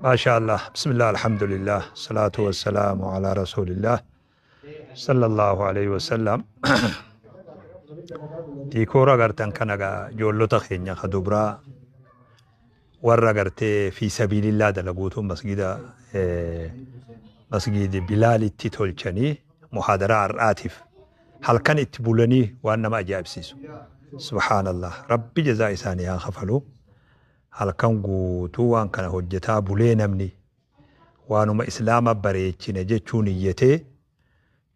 Maasha Allah. Bismillah, alhamdulillah. Salaatu wassalaamu ala rasulillah. Sallallahu alayhi wasallam. Diikoora agartan kana gaa ijoollota keenya ka dubraa warra gartee fi sabiilillaa dalaguutu masgida masgidi Bilaalitti tolchanii muhaadaraa har'aatiif halkan itti bulanii waan nama ajaa'ibsiisu. Subhaanallah. Rabbi jazaa isaanii haa kafalu. Halkan guutuu waan kana hojjetaa bulee namni waanuma islaama bareechine jechuun iyyatee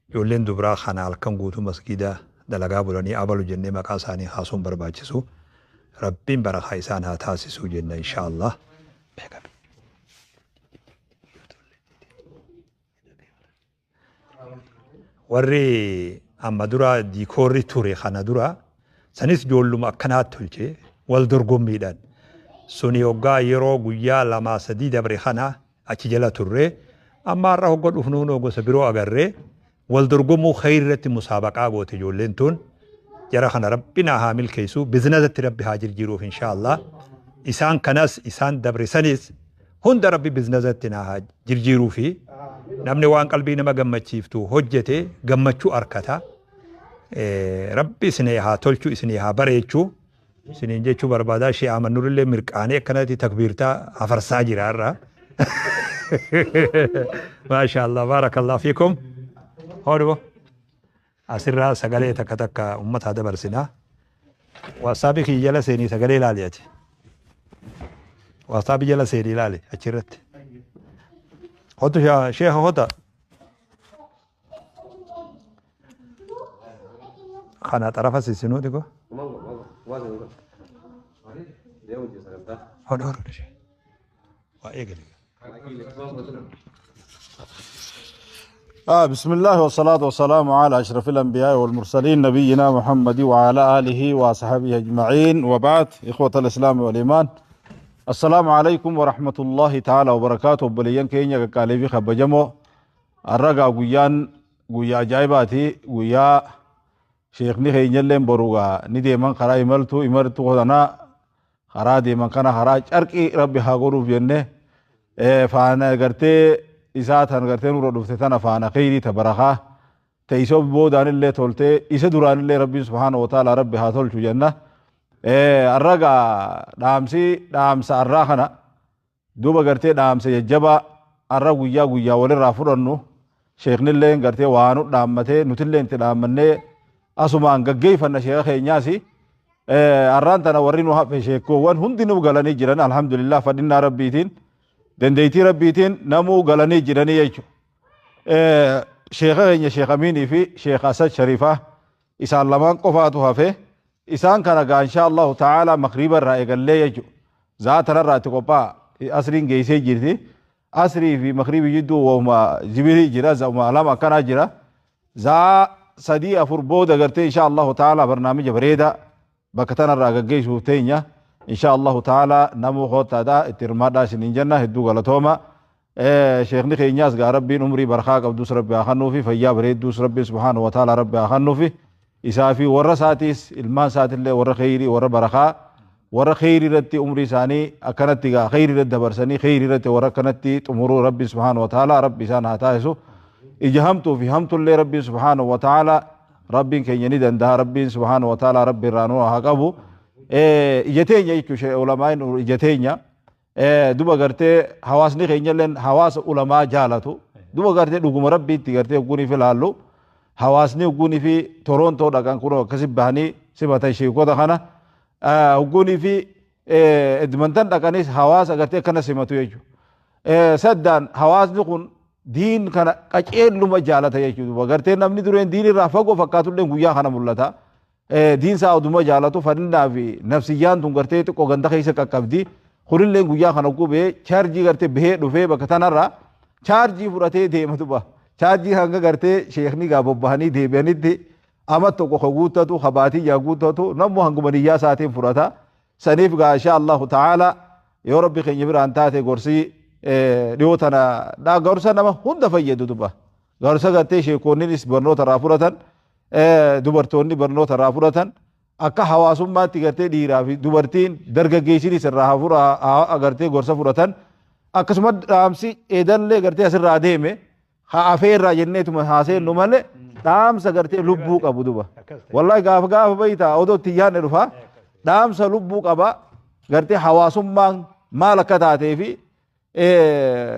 ijoolleen dubraa kana halkan guutuu masgida dalagaa bulanii abalu jennee maqaa isaanii kaasuun barbaachisu. Rabbiin barakaa isaan haa taasisu jenna insha Allah. Warri amma dura diikoorri ture kana dura sanis ijoolluma akkanaa tolche wal dorgommiidhaan. Suni hoggaa yeroo guyyaa 2 3 dabre kana achi jala turre amma har'a hogga dhufnu gosa biroo agarree wal dorgomuu khayri irratti musaabaqaa goote ijoolleen tun. Jara kana Rabbi naa haa milkeessu, bizinasatti Rabbi haa jirjiiruuf insha Allah. Isaan kanas isaan dabre sanis hunda Rabbi bizinasatti naa haa jirjiiruu fi namni waan qalbii nama gammachiiftu hojjete gammachuu arkata. Rabbi isinii haa tolchu, isinii haa bareechu. Isiniin jechuu barbaadaa shee Amannurillee mirqaanee akkanatti takbiirtaa hafarsaa jira har'a. Maasha Allah, baarakallah fiikum. Hodhu asirraa sagalee takka takka uummataa dabarsinaa. Waasaabii kiyya jala seenii sagalee ilaali ati. Waasaabii jala seenii ilaali achirratti. Hotu sheekha hota. Kana xarafa sisinuu xiqqoo. Hodhu hodhu ishee. Waa eegali. بسم الله والصلاة والسلام على أشرف الأنبياء والمرسلين نبينا محمد وعلى آله وصحبه أجمعين، وبعد. إخوة الإسلام والإيمان، السلام عليكم ورحمة الله تعالى وبركاته. Obboleeyyan keenya qaqqaalii fi kabajamoo, har'a guyyaan guyyaa ajaa'ibaati. Guyyaa sheekni keenyalleen borugaa ni deeman, karaa imaltu kana karaa deeman kana karaa carqii Rabbi haa godhuuf jenne, faana gartee isaa tan gartee nurra dhufte tana faana kheyrii ta barakaa ta isa boodaanillee toltee isa duraanillee Rabbiin subhaana wa ta'ala Rabbi haa tolchu jenna. Har'a gaa dhaamsi dhaamsa har'aa kana duuba gartee dhaamsa jajjabaa har'a guyyaa walirraa fudhannu, sheeknillee gartee waa nu dhaammatee nutillee itti dhaammannee asumaan gaggeeffanna sheeka keenyaasi. Har'aan tana warri nu hafe sheekkoowwan hundinuu galanii jiran, alhamdulillah, fadhinnaa Rabbiitiin dandeettii Rabbiitiin namuu galanii jiranii jechuudha. Sheeka keenya Sheekh Amiinii fi Sheekh Asad Shariifaa isaan lamaan qofaatu hafe. Isaan kana gaa insha Allahu ta'ala makriiba irraa eegallee jechuudha. Zaa tanarraa itti qophaa'a. Asriin geessee jirti. Asrii fi makriibi jidduu wahuma jibirii jira, za'uma lama akkanaa jira. Zaa 3 4 booda gartee insha Allahu ta'ala barnaamija bareedaa bakka tanarraa gaggeessuuf teenya. Insha Allahu ta'ala namuu koottaadha itti hirmaadhaa isiniin jenna, hedduu galatooma. Sheekni keenyaas gaa Rabbiin umrii barakaa qabdus Rabbi haa kennuufi, fayyaa bareedduus Rabbiin subhaanahu wa ta'ala Rabbi haa kennuufi. Isaa fi warra isaatiis ilmaan isaatillee warra kheyrii, warra barakaa, warra kheyrii irratti umrii isaanii akkanatti gaa kheyrii irratti dabarsanii kheyrii irratti warra akkanatti xumuruu Rabbiin subhaanahu wa ta'ala Rabbi isaan haa taasisu. Ija hamtuu fi hamtullee Rabbiin subhaanahu wa ta'ala, Rabbiin keenya ni danda'a, Rabbiin subhaanahu wa ta'ala Rabbi irraa nu haa qabu. Ija teenya jechuun ulamaan ija teenya duba gartee hawaasni keenyalleen hawaasa ulamaa jaalatu, duba gartee dhuguma Rabbiitti gartee hogguunii fi laallu hawaasni hogguunii fi Torontoo dhaqan kun akkasi bahanii simatan sheekota kana, hogguunii fi Edmonton dhaqanis hawaasa gartee akkana simatu jechuudha. Saddaan hawaasni kun diin kana qaceelluma jaalata jechuudha. Gartee namni dureen diin irraa fagoo fakkaatullee guyyaa kana mul'ata. Diin isaa oduma jaalatu fadhinnaa fi nafsiyyaan tun gartee xiqqoo ganda keessa qaqqabdi. Kunillee guyyaa kana gubee chaarjii gartee bahee dhufee bakka tanarraa chaarjii fudhatee deema duba. Chaarjii hanga gartee sheekni gaa bobbahanii deebi'anitti ama tokko ka guuttatu, ka baatiyyaa guuttatu, nammu hanguma niyyaa isaatiin fudhata. Saniif gaa insha Allahu ta'ala yoo Rabbi keenya biraan taate gorsii dhiyoo tana gorsa nama hunda fayyadu duba. Gorsa gartee sheekoonnis barnoota irraa fudhatan, dubartoonni barnoota irraa fudhatan, akka hawaasummaatti gartee dhiiraa fi dubartiin dargaggeessinis irraa gartee gorsa fudhatan. Akkasuma dhaamsi eedallee gartee asirraa deeme haa afeerraa jenneetuma haaseennu malee dhaamsa gartee lubbuu qabu duba. Wallahi gaafa gaafa beeyta odoo itti yaadne dhufa dhaamsa lubbuu qaba gartee hawaasummaan maal akka taatee fi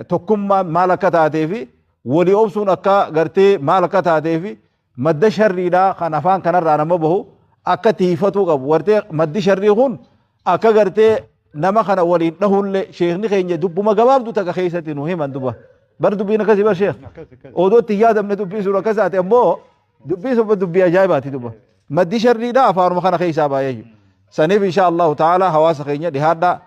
tokkummaan maal akka taatee fi walii obsuun akka gartee maal akka taatee fi madda sharriidhaa kan afaan kanarraa nama bahu akka tiifatuu qabu. Gartee maddi sharrii kun akka gartee nama kana waliin dhahullee sheekni keenya dubbuma gabaabduu takka keessatti nu himan duba. Bar dubbiin akkasii bar sheekh. Odoo itti yaadamne dubbiin sun akkas taate ammoo dubbiin sun dubbii ajaa'ibaati duba. Maddi sharriidhaa afaanuma kana keessaa baay'ee jiru. Saniif insha Allahu ta'ala hawaasa keenya dhihaadhaa.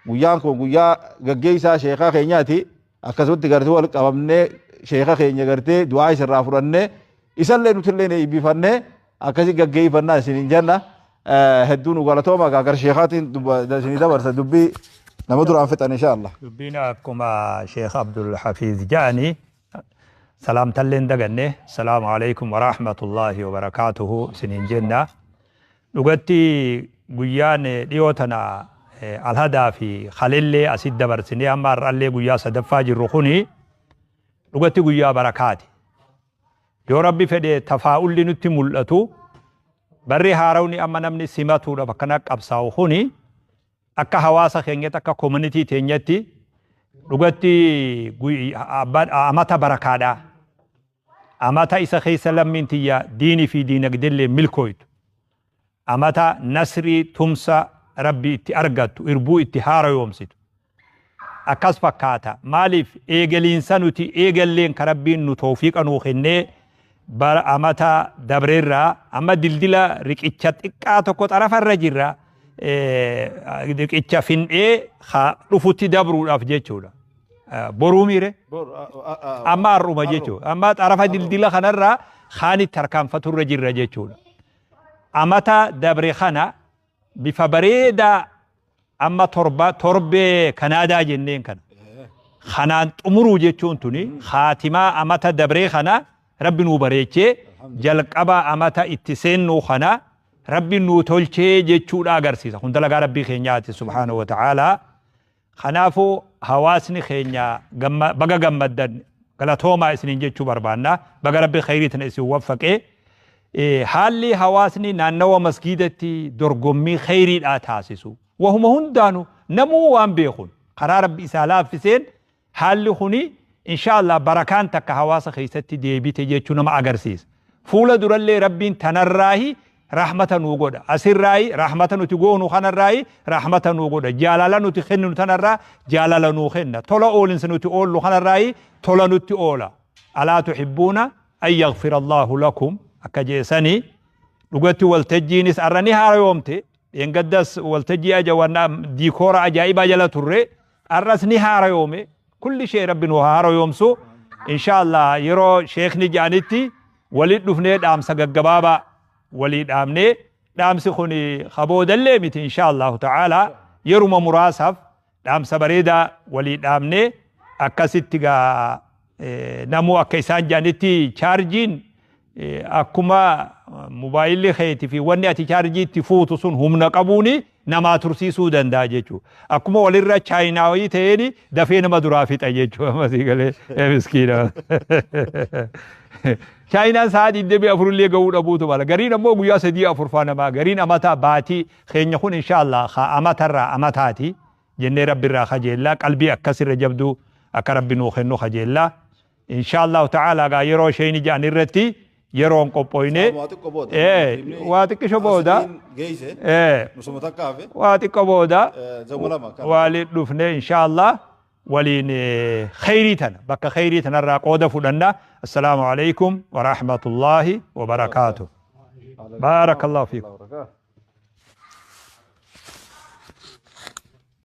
Guyyaan kun guyyaa gaggeessaa sheekaa keenyaati. Akkasumatti gartee wal qabamnee sheeka keenya gartee du'aa isarraa fudhannee isallee nutillee eebbifannee akkasii gaggeeffannaa isiniin jenna. Hedduu nu galatooma gara sheekaatiin isinii dabarsa dubbii nama duraan fixan insha Allah. Dubbiin akkuma Sheekh Abdul Hafiz jedhani salaamtallee daganne salaamu alaikum wa rahmatullahi wa barakaatuhu isiniin jenna. Dhugatti guyyaan dhiyoo tana alhadaa fi halillee asit dabarsinee amma har'allee guyyaa sadaffaa jirru kuni dhugatti guyyaa barakaati. Yoo Rabbi fedhe tafaa'ulli nutti mul'atu barri haarawni amma namni simatuudhaaf akkana qabsaa'u kuni akka hawaasa keenyatti akka community teenyatti dhugatti amata barakaadha. Amata isa keessa lammiin tiyya diinii fi diinagdeellee milkooytu. Amata nasrii tumsa Rabbi itti argattu irbuu itti haarayoomsitu. Akkas fakkaata. Maaliif eegaliinsa nuti eegalleen ka Rabbiin nu toofiiqa nuu kennee bara amata dabreerraa amma dildila riqicha xiqqaa tokko xarafarra jirra. Riqicha fin'ee dhufutti dabruudhaaf jechuudha. Boruu miire amma har'uma jechuudha. Amma xarafa dildila kanarraa kaanitti harkaanfaturra jirra jechuudha. Amata dabre kana bifa bareedaa amma torba torbee Kanaadaa jenneen kana. Kanaan xumuruu jechuun tuni haatimaa amata dabree kana Rabbi nuu bareechee jalqaba amata itti seennuu kana Rabbi nuu tolchee jechuudha agarsiisa. Kun dalagaa Rabbii keenyaati subhaanahu wa ta'aalaa. Kanaafuu hawaasni keenya baga gammaddan galatoomaa isiniin jechuu barbaanna. Baga Rabbi khayrii tana isin waffaqee. Haalli hawaasni naannawa masgiidatti dorgommii khayriidhaa taasisu. Wahuma hundaanu namuu waan beekun karaa Rabbi isaa laaffiseen haalli kuni insha Allah barakaan takka hawaasa keessatti deebite jechuu nama agarsiisa. Fuula durallee Rabbiin tanarraahi rahmata nuu godha. Asirraahi rahmata nuti goonu kanarraahi rahmata nuu godha. Jaalala nuti kenninu tanarraa jaalala nuu kenna. Tola oolinsa nuti oollu kanarraahi tola nutti oola. Alaa tuhibbuuna an yaghfira Allahu lakum akka jeesanii dhugatti waltajjiinis arra ni haarayoomte. Dheengaddas waltajjii ajawannaa diikoora ajaa'ibaa jala turre arras ni haarayoome. Kulli ishee Rabbi nu haarayoomsu. Insha Allah yeroo sheekni jedhanitti walit dhufnee dhaamsa gaggabaabaa walii dhaamnee dhaamsi kun kaboodallee miti insha Allahu ta'ala yeruma muraasaaf dhaamsa bareedaa walii dhaamnee akkasitti gaa namuu akka isaan jedhanitti chaarjiin akkuma mobaayilli keetii fi wanni ati chaarjii itti fuutu sun humna qabuuni namaa tursiisuu danda'a jechuudha. Akkuma walirra chaayinaawii ta'een dafee nama duraa fixa jechuudha. Ammasii galee miskiina. Chaayinaan sa'a 24 illee gahuu dhabuutu mala. Gariin ammoo guyyaa 3 4 faa namaa gariin amata baatii keenya kun insha Allah haa amatarraa amataati jennee Rabbi irraa kajeellaa qalbii akkasirra jabduu akka Rabbi nuu kennu kajeellaa. Insha Allah ta'ala gaa yeroo isheen ijaan irratti yeroon qophooyne waa xiqqisho booda waa xiqqo booda waliin dhufne insha Allah waliin khayrii tana bakka khayrii tanarraa qooda fudhanna. Assalaamu alaikum wa rahmatullahi wa barakaatuh. Baarakallahu fiikum.